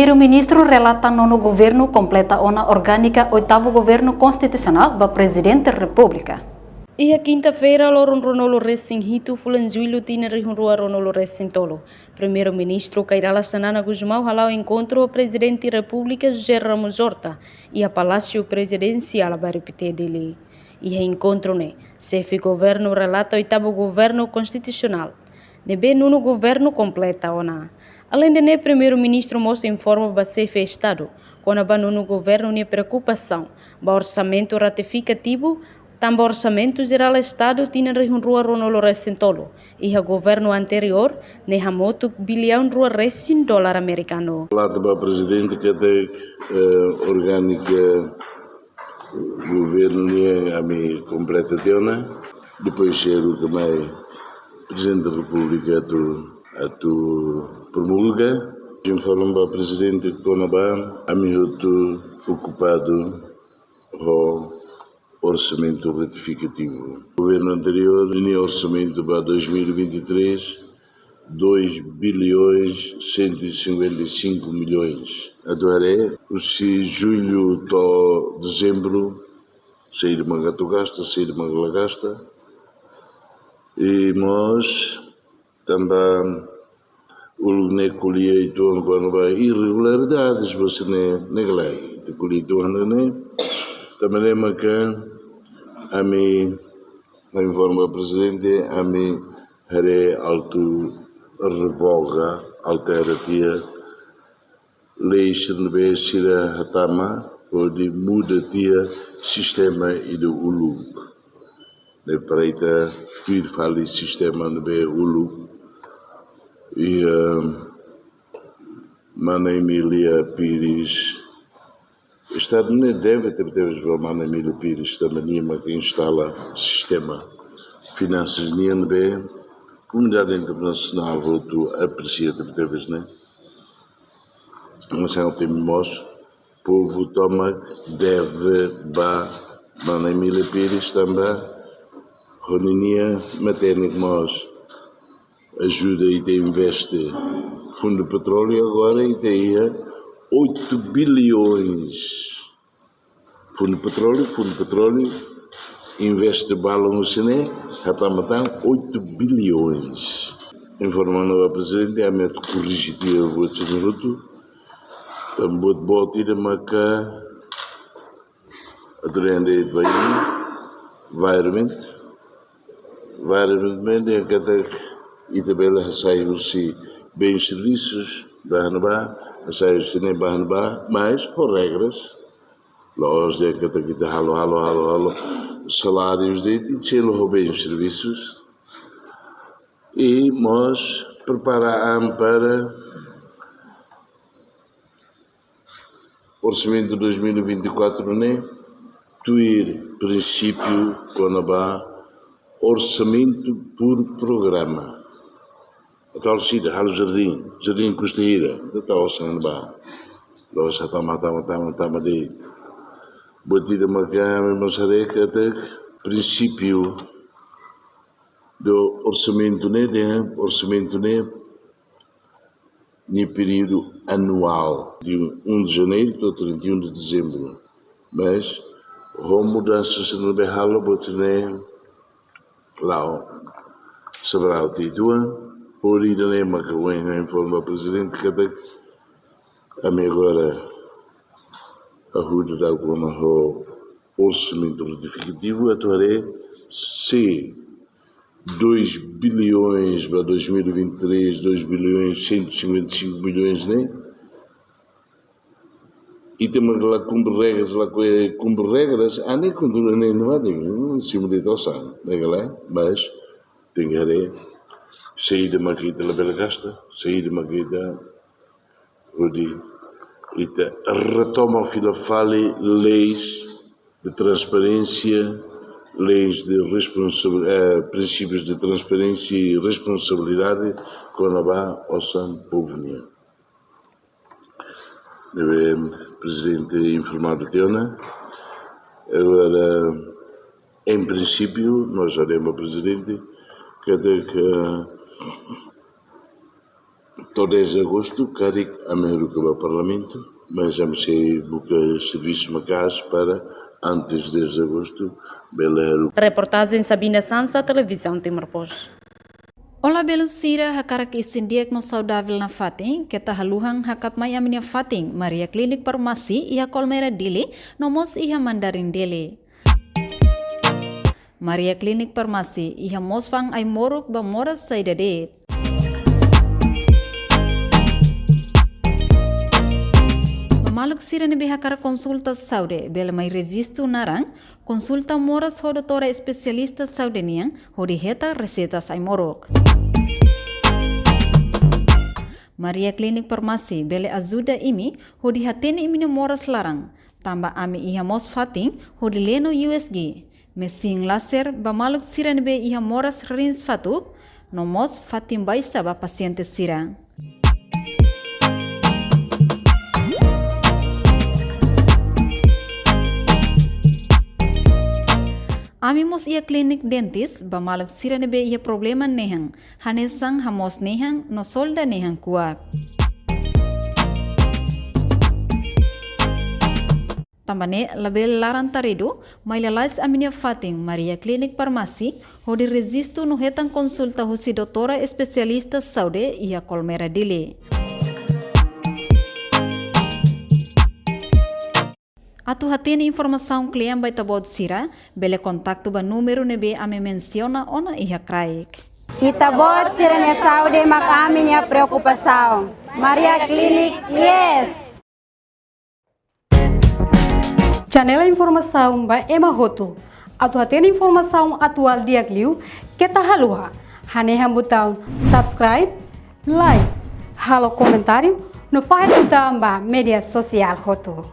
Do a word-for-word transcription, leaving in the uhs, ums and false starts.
Primeiru-Ministru relata nono governu kompleta ona orgánika oitavu governu konstitusionál ba Prezidente Repúblika. Iha kinta-feira, loron ruanulu resin hitu fulan Jullu tinan rihun rua ruanulu resin tolu, Primeiru-Ministru Kay Rala Xanana Gusmão hala'o enkontru ho Prezidente Repúblika José Ramos Horta iha Palásiu Prezidensiál Bairru Pité, Dili. Iha enkontru ne'e, xefe governu relata oitavu governu konstitusionál, ne'ebé nono governu kompleta ona. Aleinde ne'e, Primeiru-Ministru mós informa ba xefe Estadu kona-ba nono governu nia preokupasaun ba orsamentu retifikativu, tanba Orsamentu Jerál Estadu tinan rihun rua ruanulu resin tolu, iha governu anteriór ne'e hamutuk biliaun rua resin dolar amerikanu. Relata ba Prezidente katak, eh, orgánika governu nian ami kompleta tiha ona. Depois sei haruka mai Prezidente Repúblika atu, atu promulga. Informa ba Prezidente kona-ba ami hotu okupadu ho orsamentu retifikativu. Governu anteriór, ninia orsamentu ba dois mil e vinte e três, dois bilhões cento e cinquenta e cinco milhões. Atu haree, husi Jullu to'o Dezembru, saida mak atu gasta, saida mak la gasta. I mós, tanba uluk ne'e ko'alia uitoan kona-ba irregularidades, ba sira-ne'e, ne'e ka lae, ita ko'alia uitoan ne'e. Tanba ne'e maka ami, ami informa Prezidente, ami haree atu revoga, altera tiha lei sira ne'ebé sira hatama hodi muda tiha sistema ida uluk. Ne'e para ita tuir fali sistema ne'ebé uluk. I, eh, mana Emília Pires, Estadu ne'e deve tebetebes ba mana Emília Pires, tanba nia mak instala sistema finansas nian ne'ebé komunidade internasionál hotu apresia tebetebes, ne'e. Mas ha'u temi mós, povu tomak deve ba mana Emília Pires tanba ho ninia matenek mós ajuda ita investe Fundu Petróleu, agora ita iha oito bilhões. Fundu Petróleu, Fundu Petróleu investe balun husi ne'e, hatama tan oito bilhões. Informa ona ba Prezidente, ami atu korrije tiha buat sira-ne'e hotu. Tanba buat boot ida maka atu rende ba environment. Environment ne'e katak ita bele hasai husi bens servisus, ba ne'ebá, hasai husi ne'e ba ne'ebá, mas ho regras. La'ós dehan katak ita halo, halo, halo, halo salárius de'it, ita selu ho bens servisus. I mós prepara an para Orsamentu dois mil e vinte e quatro ne'e tuir prinsípiu kona-ba orsamentu por programa. Atu halo saida, halo jardín, jardín Costa Hira, ita tau osan ba. La'ós hatama, hatama, hatama, hatama de'it. Buat ida maka ami mós haree katak prinsípiu do orsamentu ne'e, de orsamentu ne'e, nia períodu anuál, de um de janeiro to'o trinta e um de dezembro. Mas ho mudansa sira ne'ebé halo, buat ne'e la'o. Seberau ti dua, hori ida-ne'e maka ohin informa Prezidente katak ami agora ajuda da kona ho orsamentu retifikativu, atu haree se dois bilhões ba dois mil e vinte e três, dois bilhões cento e cinquenta e cinco milhões, ne'e? Ita mak la kumpre regras, la ku-, kumpre regras, ami kontinua ne'e, ne'e mate, hmm, simu de tosa, ne'e ka lae, mas tenke haree saida mak ita labele gasta, saida mak ita hodi ita retoma fila fali leis de transparénsia, leis de responsabil-, eh, prinsípius de transparénsia i responsabilidade kona-ba osan povu nian. Ne'ebé Prezidente informa tiha ona. Agora, em princípio, nós haremos, Prezidente, katak, eh, To'o dez de agostu karik ami haruka ba Parlamentu, mas ami sei buka servisu maka'as para antes dez de agostu bele haruka. Reportajen Sabina Sansa, Televizaun Timor Post. Olá belun sira, hakarak isin di'ak no saudavel nafatin, keta haluha hakat mai ami-nia fatin Maria Clinic Farmasi iha Kolmera Dili, no mós iha Mandarin Dili. Maria Clinic Farmasi iha mós fa'an ai-moruk ba moras saida de'it. Ba maluk sira ne'ebé hakarak konsulta saúde, bele mai rejistu naran, konsulta moras ho doutora espesialista saúde nian, hodi hetan reseitas ai-moruk. Maria Clinic Farmasi bele ajuda imi hodi hatene imi-nia moras laran, tanba ami iha mós fatin hodi leno U S G, mesin laser ba maluk sira ne'ebé iha moras rins fatuk, no mós fatin baixa ba pasiente sira. Ami mós iha klinik dentis ba maluk sira ne'ebé iha problema nehan, hanesan hamoos nehan no solda nehan kuak. Tanba ne'e labele laran taridu, mai lalais ami-nia fatin Maria Clinic Farmasi, hodi rejistu no hetan konsulta husi doutora espesialista saúde iha Kolmera Dili. Atu hatene informasaun kle'an ba ita-boot sira, bele kontaktu ba númeru ne'ebé ami mensiona ona iha kraik. Ita-boot sira-nia saúde mak ami-nia preokupasaun. Maria Clinic, yes! Janela informasaun ba ema hotu. Atu hatene informasaun atuál di'ak liu, keta haluha hanehan butaun subscribe, like, halo komentáriu, no fahe tutan ba média sosiál hotu.